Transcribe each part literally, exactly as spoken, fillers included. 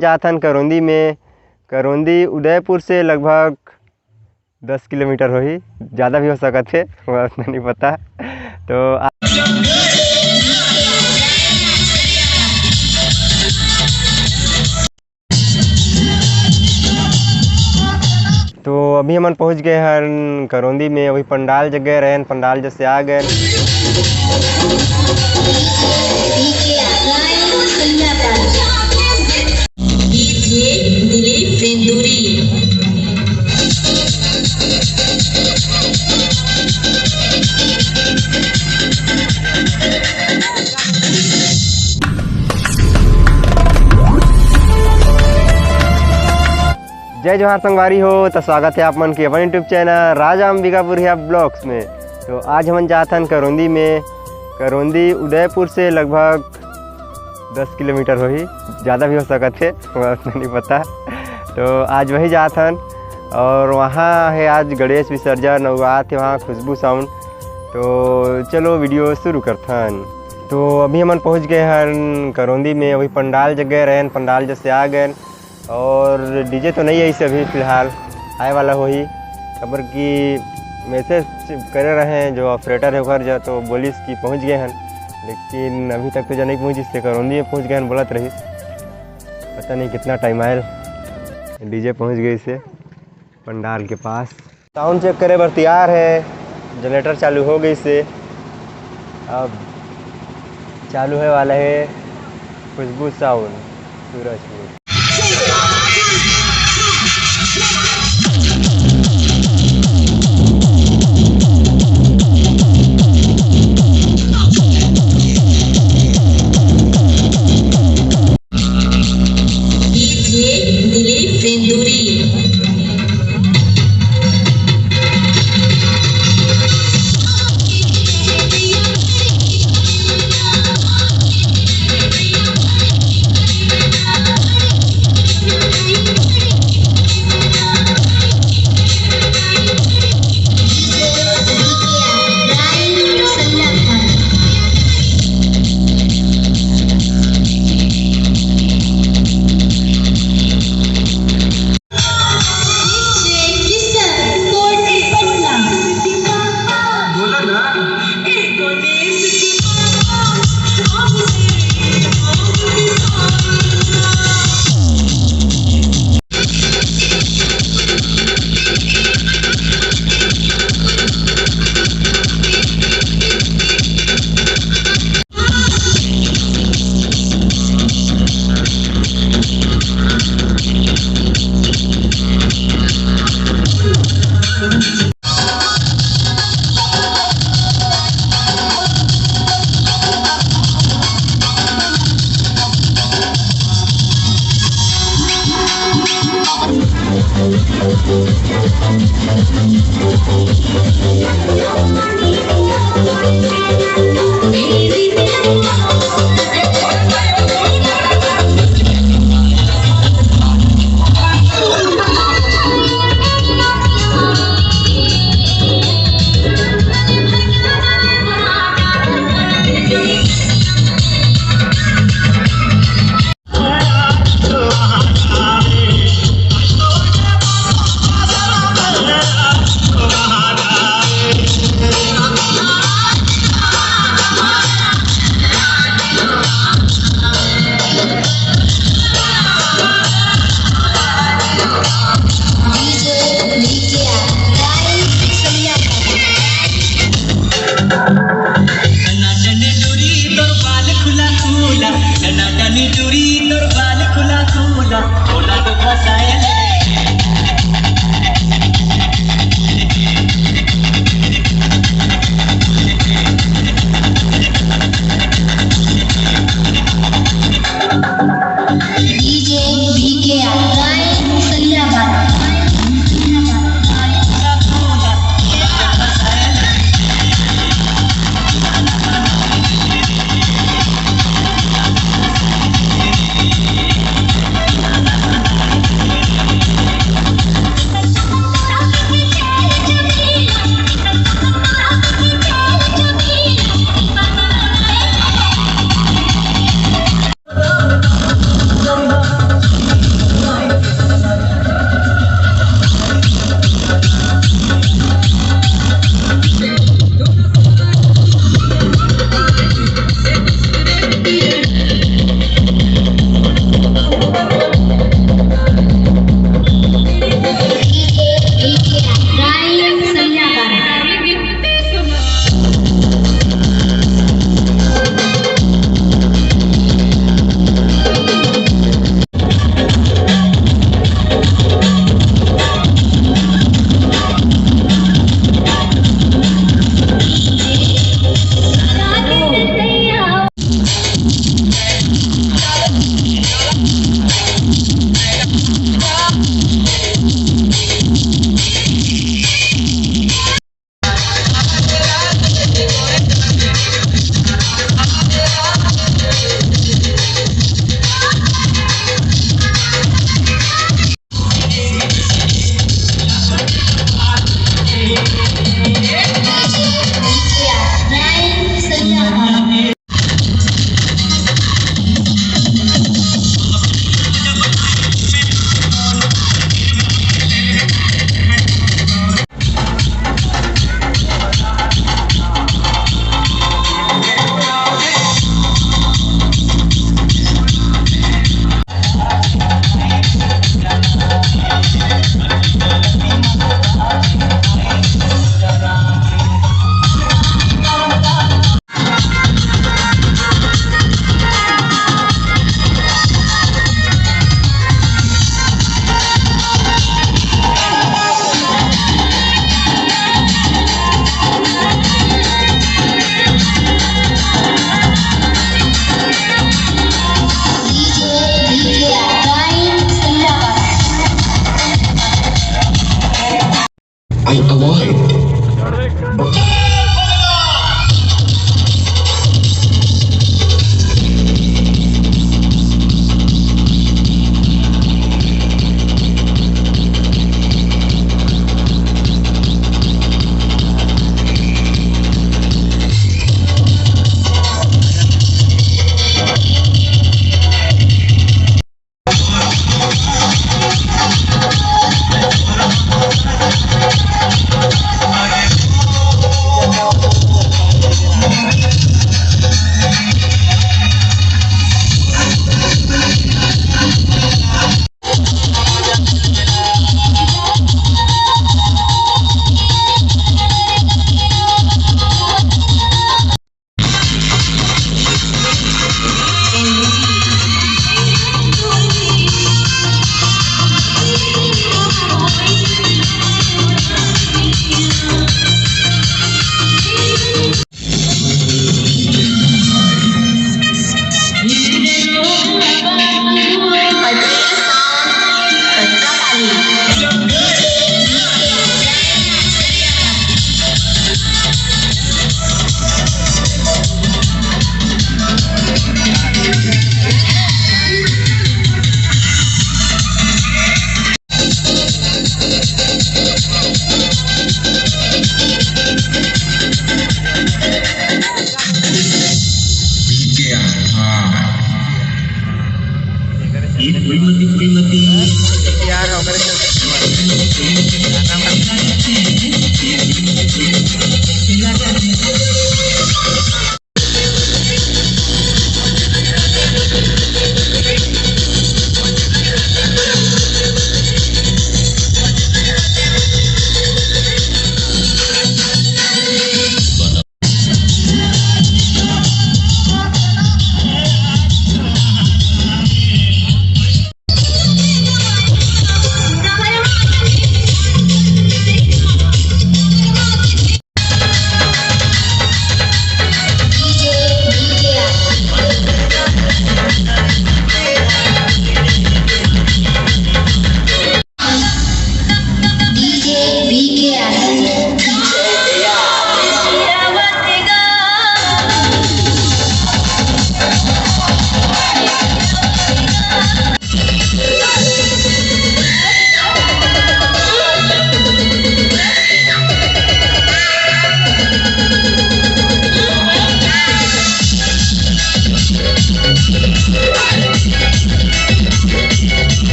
जाथन करौंदी में। करौंदी उदयपुर से लगभग दस किलोमीटर होही, ज़्यादा भी हो सकत हे, मोला उतना नहीं पता। तो आ- तो अभी हमन पहुंच गए हन करौंदी में। अभी पंडाल जग गए रहन, पंडाल जग से आ गए। दिलीप वेंदुरी। जय जोहार संगवारी हो, तो स्वागत है आप मन के अपन YouTube चैनल राजा अंबिकापुरिया ब्लॉग्स में। तो आज हमन जात हन करौंदी में। करौंदी उदयपुर से लगभग दस किलोमीटर होही, ज़्यादा भी हो सकत हे, मोला उतना नहीं पता। तो आज वही जात हन और वहाँ है आज गणेश विसर्जन और आत है वहाँ खुशबू साउंड। तो चलो वीडियो शुरू करथन। तो अभी हमन पहुँच गए हन करौंदी में। अभी पंडाल जग गए रहन, पंडाल जग से आ गए और डीजे तो नहीं है इसे अभी फिलहाल, आए वाला होही। काबर कि मैसेज करे रहे जो ऑपरेटर है ओकर जा, तो बोलिस कि पहुँच गए हन, लेकिन अभी तक तो जा नहीं पहुँचिस, से करौंदी में पहुँच गए हन बोलत रहिस। पता नहीं कितना टाइम आयल। डीजे पहुँच गइसे पंडाल के पास। साउंड चेक करे बर तैयार है, जनरेटर चालू हो गइसे, अब चालू होए वाला है खुशबू साउंड सूरजपुर। दिलीप वेंदुरी।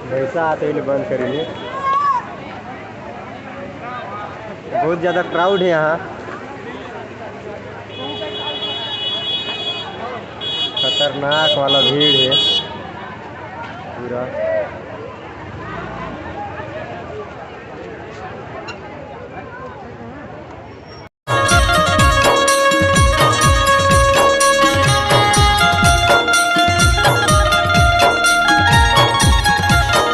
भैंसा आते ही बंद करेंगे। बहुत ज़्यादा क्राउड है यहाँ, खतरनाक वाला भीड़ है पूरा।